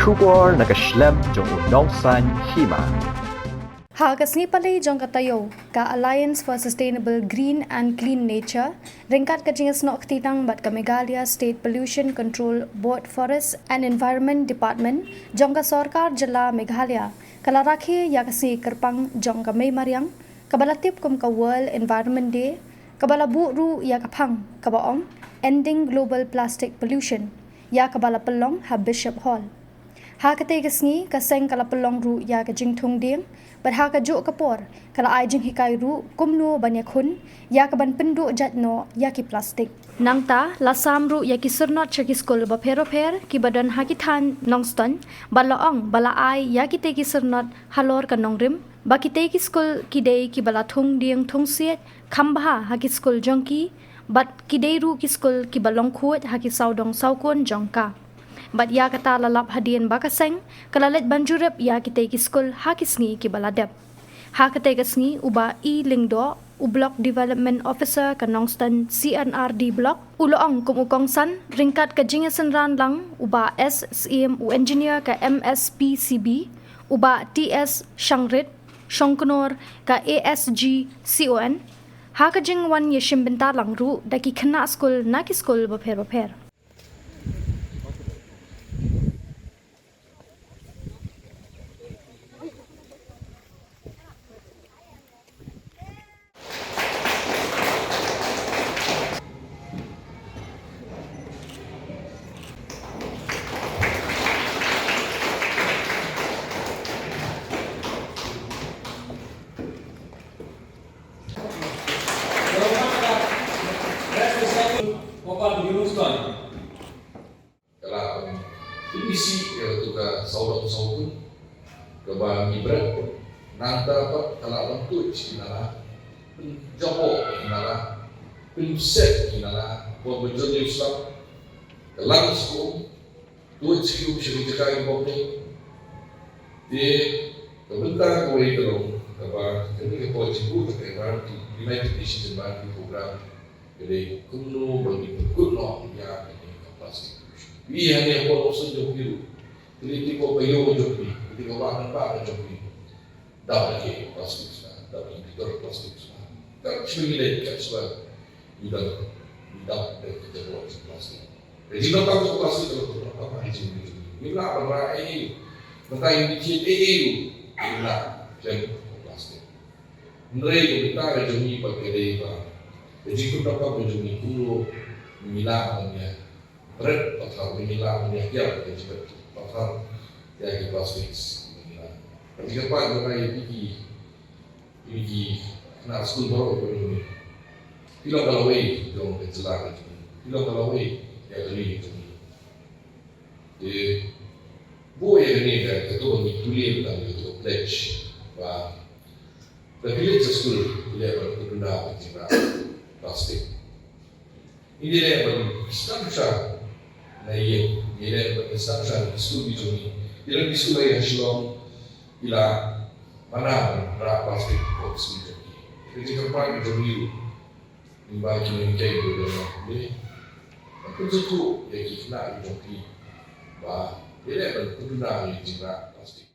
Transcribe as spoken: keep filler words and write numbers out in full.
Khubor na ka shlem jong u nongsan hima. Ha ka sngi palei jong ka taïew, ka Alliance for Sustainable Green and Clean Nature, ryngkat ka jingïasnoh kti tang bad ka Meghalaya State Pollution Control Board Forest and Environment Department jong ka Sorkar Jylla Meghalaya, ka la rakhe ïa ka sngi kyrpang jong ka mei mariang, kaba la tip kum ka World Environment Day, kaba la buh ruh ïa ka phang kaba ong Ending Global Plastic Pollution, ïa kaba la pynlong ha Bishop Hall. Ha katei ka sngi, ka seng ka la pynlong ruh ïa ka jingthung dieng, bad ha kajuh ka por ka la ai jinghikai ruh kumno ban ïakhun ïa kaban pynduh jait noh ïa ki plastik. Nangta la sam ruh ïa ki syrnod sha ki skul bapher bapher kiba don ha ki thaiñ Nongstoiñ, bad la ong ba la ai ïa kitei ki syrnod halor ka nongrim ba kitei ki skul ki dei kiba la thung dieng thung siej kham bha ha ki skul jong ki, bad ki dei ruh ki skul kiba long khuid ha ki sawdong sawkun jong ka. Bad ïa kata la lap hadien ba ka seng ka la leit ban jurip ïa kitei ki skul ha ki sngi kiba la dep. Ha katei ka sngi, u Bah E Lyngdoh, u Block Development Officer ka Nongstoiñ C and R D Block, u la ong kum u kongsan ryngkat ka jingïasynran lang u Bah S Syiem, u Engineer ka M S P C B, u Bah T S Shangrit, Shongknor ka A S G C O N, ha ka jingwan ïashim bynta lang ruh da ki khynnah skul na ki skul bapher bapher. Ka lah ban pynbeit ïa katu ka sawdong sawkun kaba ngi bret. Nangta pat ka lah ban tuid ki nala, pynjaboh ki nala, pynset ki nala, bad ba jur ïa u slap ka lang skum, tuid skum sha ki jaka ki bym dei. Te ka bynta kawei ka long kaba kane ka por jingbuh ka Environment, United Nations Environment Program, ka dei kumno ba ngin pynkut noh ïa kane ka plastik. Wi hangne hapoh Nongstoiñ jong phi ruh, kine ki por ba ïoh jong phi, kine ki bah nang bah jong phi, dap ïa ki plastik sha, dap ïa ki tor plastik sha. Kat shaba ngi leit, kat shaba ngi dap, ngi dap da ki jaboh jong plastik. Ka jingdonkam jong plastik ka long ka donkam ha ka jingim jong ngi. Ngim lah ban rah ei ei. Mynta ngi thied ei ei ruh, ngim lah khlem plastik. Hynrei ka bynta ka jong ngi pat ka dei ba ka jingkyrpad ka jong ngi kumno ngi lah ban ïa bret pathar, ngi lah ban ïa kiar ka jingkyrpad pathar ïa ki plastik. Ngi lah. Ka jingkyrpad ka dei ïa ki, ïa ki khynnah skul baroh ka jong ngi. Phi long ka lawei jong ka jylla ka jong ngi. Phi long ka lawei ïa ka ri ka jong ngi. Te buh ïa kane ka, kato ka ngi pule tang ïa kato ka pledge ba ka village school leh ban pynduh ka jingrah plastik. Ngi leh ban sdang sha na ïing, ngi leh ban sdang sha na ki skul ki jong ngi. Ki la ki skul ïa Shillong, ki la mana ban rah plastik ko skul jong ngi. Ka jingkyrpad ka jong ngi ruh. Ngi ba ki nonghikai ba don ha pule. Ban pynsngewthuh ïa ki khynnah ki jong ki ba ïa leh ban pynduh ïa ki jingrah plastik.